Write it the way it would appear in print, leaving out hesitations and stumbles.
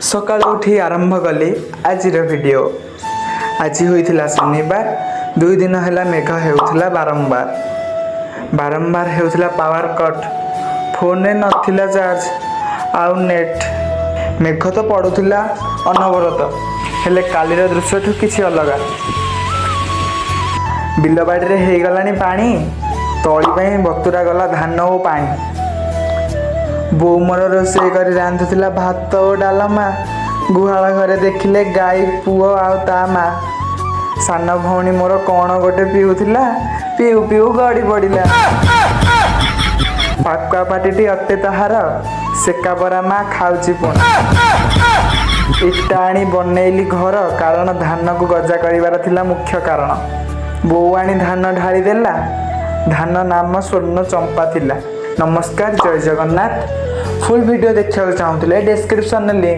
ସକାଳୁ ଉଠି ଆରମ୍ଭ କଲି ଆଜିର ଭିଡ଼ିଓ। ଆଜି ହୋଇଥିଲା ଶନିବାର। 2 ଦିନ ହେଲା ମେଘ ହେଉଥିଲା ବାରମ୍ବାର ବାରମ୍ବାର ହେଉଥିଲା ପାୱାର କଟ୍। ଫୋନରେ ନଥିଲା ଚାର୍ଜ ଆଉ ନେଟ୍। ମେଘ ତ ପଡ଼ୁଥିଲା ଅନବରତ, ହେଲେ କାଲିର ଦୃଶ୍ୟଠୁ କିଛି ଅଲଗା। ବିଲବାଡ଼ିରେ ହେଇଗଲାଣି ପାଣି। ତଳି ପାଇଁ ବତୁରା ଗଲା ଧାନ ଓ ପାଣି। ବୋଉ ମୋର ରୋଷେଇ କରି ରାନ୍ଧୁଥିଲା ଭାତ ଓ ଡାଲମା। ଗୁହାଳ ଘରେ ଦେଖିଲେ ଗାଈ ପୁଅ ଆଉ ତା ମା। ସାନ ଭଉଣୀ ମୋର କ'ଣ ଗୋଟେ ପିଉଥିଲା, ପିଉ ପିଉ ଗଡ଼ି ପଡ଼ିଲା। ପାକୁଆ ପାଟିଟି ଅଟେ ତାହାର, ସେକା ବରା ମା ଖାଉଛି ପୁଣି। ଇଟା ଆଣି ବନେଇଲି ଘର, କାରଣ ଧାନକୁ ଗଜା କରିବାର ଥିଲା ମୁଖ୍ୟ କାରଣ। ବୋଉ ଆଣି ଧାନ ଢାଳି ଦେଲା। ଧାନ ନାମ ସ୍ୱର୍ଣ୍ଣ ଚମ୍ପା ଥିଲା। ନମସ୍କାର, ଜୟ ଜଗନ୍ନାଥ। ଫୁଲ୍ ଭିଡ଼ିଓ ଦେଖିବାକୁ ଚାହୁଁଥିଲେ ଡେସ୍କ୍ରିପସନ୍ରେ ଲିଙ୍କ